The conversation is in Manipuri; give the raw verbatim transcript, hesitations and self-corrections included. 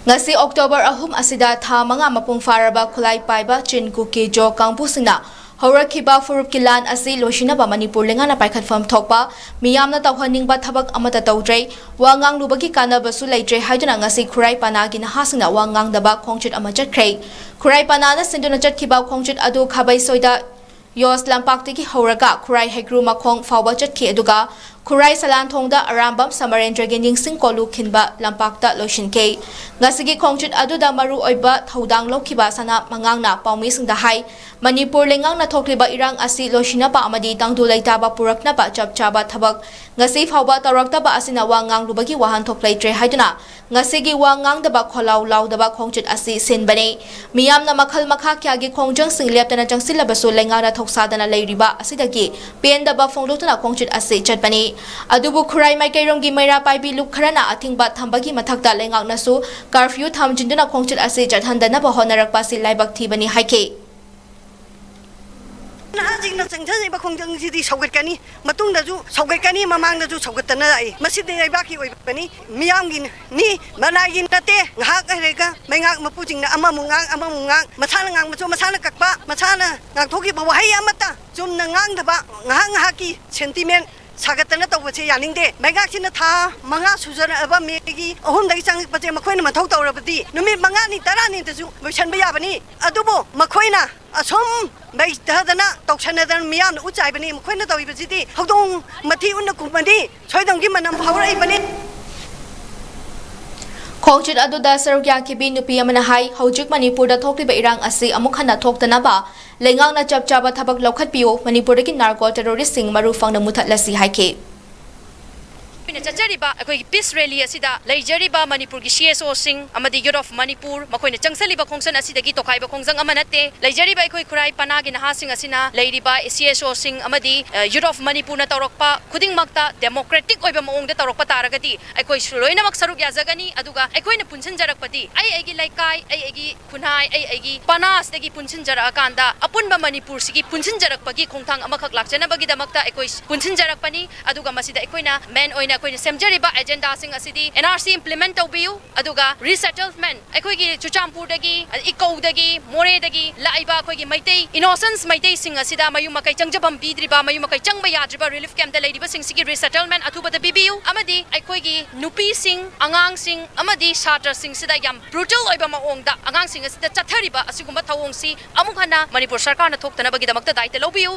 ꯉꯁꯤ October ꯑꯍꯨꯝ ꯑꯁꯤꯗ ꯊꯥ ꯃꯉꯥ ꯃꯄꯨꯡ ꯐꯥꯔꯕ ꯈꯨꯠꯂꯥꯏ ꯄꯥꯏꯕ ꯆꯤꯟ ꯀꯨꯀꯤ ꯖꯣ ꯀꯥꯡꯕꯨꯁꯤꯡꯅ ꯍꯧꯔꯛꯈꯤꯕ ꯐꯨꯔꯨꯞꯀꯤ ꯂꯥꯟ ꯑꯁꯤ ꯂꯣꯏꯁꯤꯟꯅꯕ ꯃꯅꯤꯄꯨꯔ ꯂꯩꯉꯥꯛꯅ ꯄꯥꯏꯈꯠꯐꯝ ꯊꯣꯛꯄ ꯃꯤꯌꯥꯝꯅ ꯇꯧꯍꯟꯅꯤꯡꯕ ꯊꯕꯛ ꯑꯃꯠꯇ ꯇꯧꯗ꯭ꯔꯦ, ꯋꯥ ꯉꯥꯡꯂꯨꯕꯒꯤ ꯀꯥꯟꯅꯕꯁꯨ ꯂꯩꯇ꯭ꯔꯦ ꯍꯥꯏꯗꯨꯅ ꯉꯁꯤ ꯈꯨꯔꯥꯏ ꯄꯅꯥꯒꯤ ꯅꯍꯥꯁꯤꯡꯅ ꯋꯥ ꯉꯥꯡꯗꯕ ꯈꯣꯡꯆꯠ ꯑꯃ ꯆꯠꯈ꯭ꯔꯦ꯫ ꯈꯨꯔꯥꯏ ꯄꯅꯥꯅ ꯁꯤꯟꯗꯨꯅ ꯆꯠꯈꯤꯕ ꯈꯣꯡꯆꯠ ꯑꯗꯨ ꯈꯥꯕꯩꯁꯣꯏꯗ ꯌꯣꯁ ꯂꯝꯄꯥꯛꯇꯒꯤ ꯍꯧꯔꯒ ꯈꯨꯔꯥꯏ ꯍꯩꯀ꯭ꯔꯨ ꯃꯈꯣꯡ ꯐꯥꯎꯕ ꯆꯠꯈꯤ, ꯑꯗꯨꯒ ꯈꯨꯔꯥꯏ ꯁꯂꯥꯟꯊꯣꯡꯗ ꯑꯔꯥꯝꯕꯝ ꯁꯃꯔꯦꯟꯗ꯭ꯔꯒꯤ ꯅꯤꯡꯁꯤꯡ ꯀꯣꯂꯨ ꯈꯤꯟꯕ ꯂꯝꯄꯥꯛꯇ ꯂꯣꯏꯁꯤꯟꯈꯤ꯫ ꯉꯁꯤꯒꯤ ꯈꯣꯡꯆꯠ ꯑꯗꯨꯗ ꯃꯔꯨ ꯑꯣꯏꯕ ꯊꯧꯗꯥꯡ ꯂꯧꯈꯤꯕ ꯁꯅꯥ ꯃꯉꯥꯡꯅ ꯄꯥꯎꯃꯤꯁꯤꯡꯗ ꯍꯥꯏ, ꯃꯅꯤꯄꯨꯔ ꯂꯩꯉꯥꯛꯅ ꯊꯣꯛꯂꯤꯕ ꯏꯔꯥꯡ ꯑꯁꯤ ꯂꯣꯏꯁꯤꯟꯅꯕ ꯑꯃꯗꯤ ꯇꯪꯗꯨ ꯂꯩꯇꯥꯕ ꯄꯨꯔꯛꯅꯕ ꯆꯞ ꯆꯥꯕ ꯊꯕꯛ ꯉꯁꯤ ꯐꯥꯎꯕ ꯇꯧꯔꯛꯇꯕ ꯑꯁꯤꯅ ꯋꯥ ꯉꯥꯡꯂꯨꯕꯒꯤ ꯋꯥꯍꯟꯊꯣꯛ ꯂꯩꯇ꯭ꯔꯦ ꯍꯥꯏꯗꯨꯅ ꯉꯁꯤꯒꯤ ꯋꯥ ꯉꯥꯡꯗꯕ ꯈꯣꯜꯂꯥꯎ ꯂꯥꯎꯗꯕ ꯈꯣꯡꯆꯠ ꯑꯁꯤ ꯁꯤꯟꯕꯅꯤ꯫ ꯃꯤꯌꯥꯝꯅ ꯃꯈꯜ ꯃꯈꯥ ꯀꯌꯥꯒꯤ ꯈꯣꯡꯖꯪꯁꯤꯡ ꯂꯦꯞꯇꯅ ꯆꯪꯁꯤꯜꯂꯕꯁꯨ ꯂꯩꯉꯥꯛꯅ ꯊꯧꯁꯥꯗꯅ ꯂꯩꯔꯤꯕ ꯑꯁꯤꯗꯒꯤ ꯄꯦꯟꯗꯕ ꯐꯣꯡꯗꯣꯛꯇꯨꯅ ꯈꯣꯡꯆꯠ ꯑꯁꯤ ꯆꯠꯄꯅꯤ꯫ ꯑꯗꯨꯕꯨ ꯈꯨꯔꯥꯏ ꯃꯥꯏꯀꯩꯔꯣꯝꯒꯤ ꯃꯩꯔꯥ ꯄꯥꯏꯕꯤ ꯂꯨꯞ ꯈꯔꯅ ꯑꯊꯤꯡꯕ ꯊꯝꯕꯒꯤ ꯃꯊꯛꯇ ꯂꯩꯉꯥꯛꯅꯁꯨ curfew ꯊꯝꯖꯤꯟꯗꯨꯅ ꯈꯣꯡꯆꯠ ꯑꯁꯤ ꯆꯠꯍꯟꯗꯅꯕ ꯍꯣꯠꯅꯔꯛꯄ ꯑꯁꯤ ꯂꯥꯏꯕꯛ ꯊꯤꯕꯅꯤ ꯍꯥꯏꯈꯤ꯫ ꯅꯍꯥꯁꯤꯡꯅ ꯆꯪꯁꯤꯜꯂꯤꯕ ꯈꯣꯡꯖꯪꯁꯤꯗꯤ ꯁꯧꯒꯠꯀꯅꯤ, ꯃꯇꯨꯡꯗꯁꯨ ꯁꯧꯒꯠꯀꯅꯤ, ꯃꯃꯥꯡꯗꯁꯨ ꯁꯧꯒꯠꯇꯅ ꯂꯥꯛꯏ꯫ ꯃꯁꯤꯗꯤ ꯂꯩꯕꯥꯛꯀꯤ ꯑꯣꯏꯕꯅꯤ, ꯃꯤꯌꯥꯝꯒꯤꯅꯤ, ꯃꯅꯥꯏꯒꯤ ꯅꯠꯇꯦ꯫ ꯉꯥꯏꯍꯥꯛ ꯂꯩꯔꯒ ꯃꯩꯉꯥꯛ ꯃꯄꯨꯁꯤꯡꯅ ꯑꯃꯃꯨꯛ ꯉꯥꯡ, ꯑꯃꯃꯨꯛ ꯉꯥꯡ, ꯃꯁꯥꯅ ꯉꯥꯡꯕꯁꯨ ꯃꯁꯥꯅ ꯀꯛꯄ, ꯃꯁꯥꯅ ꯉꯥꯡꯊꯣꯛꯈꯤꯕ ꯋꯥꯍꯩ ꯑꯃꯠꯇ ꯆꯨꯝꯅ ꯉꯥꯡꯗꯕ, ꯉꯥꯏꯍꯥꯛ ꯉꯥꯏꯍꯥꯛꯀꯤ sentiment ꯁꯥꯒꯠꯇꯅ ꯇꯧꯕꯁꯦ ꯌꯥꯅꯤꯡꯗꯦ꯫ ꯃꯩꯉꯥꯛꯁꯤꯅ ꯊꯥ ꯃꯉꯥ ꯁꯨꯖꯔꯛꯑꯕ ꯃꯦꯒꯤ ꯑꯍꯨꯝꯗꯒꯤ ꯆꯪꯉꯛꯄꯁꯦ ꯃꯈꯣꯏꯅ ꯃꯊꯧ ꯇꯧꯔꯕꯗꯤ ꯅꯨꯃꯤꯠ ꯃꯉꯥꯅꯤ ꯇꯔꯥꯅꯤꯗꯁꯨ ꯂꯣꯏꯁꯤꯟꯕ ꯌꯥꯕꯅꯤ꯫ ꯑꯗꯨꯕꯨ ꯃꯈꯣꯏꯅ ꯑꯁꯨꯝ ꯃꯩꯊꯗꯅ ꯇꯧꯁꯟꯅꯗꯅ ꯃꯤꯌꯥꯝꯅ ꯎꯠ ꯆꯥꯏꯕꯅꯤ꯫ ꯃꯈꯣꯏꯅ ꯇꯧꯔꯤꯕꯁꯤꯗꯤ ꯍꯧꯗꯣꯡ ꯃꯊꯤ ꯎꯟꯅ ꯀꯨꯝꯕꯅꯤ, ꯁꯣꯏꯗꯝꯒꯤ ꯃꯅꯝ ꯐꯥꯎꯔꯛꯏꯕꯅꯤ꯫ ꯈꯣꯡꯆꯠ ꯑꯗꯨꯗ ꯁꯔꯨꯛ ꯌꯥꯈꯤꯕꯤ ꯅꯨꯄꯤ ꯑꯃꯅ ꯍꯥꯏ, ꯍꯧꯖꯤꯛ ꯃꯅꯤꯄꯨꯔꯗ ꯊꯣꯛꯂꯤꯕ ꯏꯔꯥꯡ ꯑꯁꯤ ꯑꯃꯨꯛ ꯍꯟꯅ ꯊꯣꯛꯇꯅꯕ ꯂꯩꯉꯥꯛꯅ ꯆꯞ ꯆꯥꯕ ꯊꯕꯛ ꯂꯧꯈꯠꯄꯤꯌꯨ, ꯃꯅꯤꯄꯨꯔꯗꯒꯤ narco terroristꯁꯤꯡ ꯃꯔꯨ ꯐꯪꯅ ꯃꯨꯊꯠꯂꯁꯤ ꯍꯥꯏꯈꯤ꯫ ꯑꯩꯈꯣꯏꯅ ꯆꯠꯆꯔꯤꯕ ꯑꯩꯈꯣꯏꯒꯤ peace rally ꯑꯁꯤꯗ ꯂꯩꯖꯔꯤꯕ ꯃꯅꯤꯄꯨꯔꯒꯤ C S Oꯁꯤꯡ ꯑꯃꯗꯤ Youth of Manipur, ꯃꯈꯣꯏꯅ ꯆꯪꯁꯤꯜꯂꯤꯕ ꯈꯣꯡꯆꯠ ꯑꯁꯤꯗꯒꯤ ꯇꯣꯈꯥꯏꯕ ꯈꯣꯡꯖꯪ ꯑꯃ ꯅꯠꯇꯦ꯫ ꯂꯩꯖꯔꯤꯕ ꯑꯩꯈꯣꯏ ꯈꯨꯔꯥꯏ ꯄꯅꯥꯒꯤ ꯅꯍꯥꯁꯤꯡ ꯑꯁꯤꯅ ꯂꯩꯔꯤꯕ C S Oꯁꯤꯡ ꯑꯃꯗꯤ, ꯑ, Youth of Manipurꯅ ꯇꯧꯔꯛꯄ ꯈꯨꯗꯤꯡꯃꯛꯇ democratic ꯑꯣꯏꯕ ꯃꯑꯣꯡꯗ ꯇꯧꯔꯛꯄ ꯇꯥꯔꯒꯗꯤ ꯑꯩꯈꯣꯏꯁꯨ ꯂꯣꯏꯅꯃꯛ ꯁꯔꯨꯛ ꯌꯥꯖꯒꯅꯤ꯫ ꯑꯗꯨꯒ ꯑꯩꯈꯣꯏꯅ ꯄꯨꯟꯁꯤꯟꯖꯔꯛꯄꯗꯤ ꯑꯩ ꯑꯩꯒꯤ ꯂꯩꯀꯥꯏ, ꯑꯩ ꯑꯩꯒꯤ ꯈꯨꯟꯅꯥꯏ, ꯑꯩ ꯑꯩꯒꯤ ꯄꯅꯥꯁꯤꯗꯒꯤ ꯄꯨꯟꯁꯤꯟꯖꯔꯛꯑꯀꯥꯟꯗ ꯑꯄꯨꯟꯕ ꯃꯅꯤꯄꯨꯔꯁꯤꯒꯤ ꯄꯨꯟꯁꯤꯟꯖꯔꯛꯄꯒꯤ ꯈꯣꯡꯊꯥꯡ ꯑꯃꯈꯛ ꯂꯥꯛꯆꯅꯕꯒꯤꯗꯃꯛꯇ ꯑꯩꯈꯣꯏ ꯄꯨꯟꯁꯤꯟꯖꯔꯛꯄꯅꯤ꯫ ꯑꯗꯨꯒ ꯃꯁꯤꯗ ꯑꯩꯈꯣꯏꯅ main ꯑꯣꯏꯅ ꯑꯩꯈꯣꯏꯅ ꯁꯦꯝꯖꯔꯤꯕ ꯑꯦꯖꯦꯟꯗꯥꯁꯤꯡ ꯑꯁꯤꯗꯤ ꯑꯦꯟ ꯑꯥꯔ ꯁꯤ ꯏꯝꯄ꯭ꯂꯤꯃꯦꯟ ꯇꯧꯕꯤꯌꯨ, ꯑꯗꯨꯒ ꯔꯤꯁꯦꯇꯜꯃꯦꯟ, ꯑꯩꯈꯣꯏꯒꯤ ꯆꯨꯔꯆꯥꯟꯄꯨꯔꯗꯒꯤ, ꯏꯀꯧꯗꯒꯤ, ꯃꯣꯔꯦꯗꯒꯤ ꯂꯥꯛꯏꯕ ꯑꯩꯈꯣꯏꯒꯤ ꯃꯩꯇꯩ ꯏꯅꯣꯁꯦꯟꯁ ꯃꯩꯇꯩꯁꯤꯡ ꯑꯁꯤꯗ ꯃꯌꯨꯝ ꯃꯀꯩ ꯆꯪꯖꯐꯝ ꯄꯤꯗ꯭ꯔꯤꯕ, ꯃꯌꯨꯝ ꯃꯀꯩ ꯆꯪꯕ ꯌꯥꯗ꯭ꯔꯤꯕ ꯔꯤꯂꯤꯐ ꯀꯦꯝꯞꯇ ꯂꯩꯔꯤꯕꯁꯤꯡꯁꯤꯒꯤ ꯔꯤꯁꯦꯇꯜꯃꯦꯟ ꯑꯊꯨꯕꯗ ꯄꯤꯕꯤꯌꯨ, ꯑꯃꯗꯤ ꯑꯩꯈꯣꯏꯒꯤ ꯅꯨꯄꯤꯁꯤꯡ, ꯑꯉꯥꯡꯁꯤꯡ ꯑꯃꯗꯤ ꯁꯥꯇ꯭ꯔꯁꯤꯡꯁꯤꯗ ꯌꯥꯝ ꯕ꯭ꯔꯨꯇꯦꯜ ꯑꯣꯏꯕ ꯃꯑꯣꯡꯗ ꯑꯉꯥꯡꯁꯤꯡ ꯑꯁꯤꯗ ꯆꯠꯊꯔꯤꯕ ꯑꯁꯤꯒꯨꯝꯕ ꯊꯧꯑꯣꯡꯁꯤ ꯑꯃꯨꯛ ꯍꯟꯅ ꯃꯅꯤꯄꯨꯔ ꯁꯔꯀꯥꯔꯅ ꯊꯣꯛꯇꯅꯕꯒꯤꯗꯃꯛꯇ ꯗꯥꯏꯇ ꯂꯧꯕꯤꯌꯨ꯫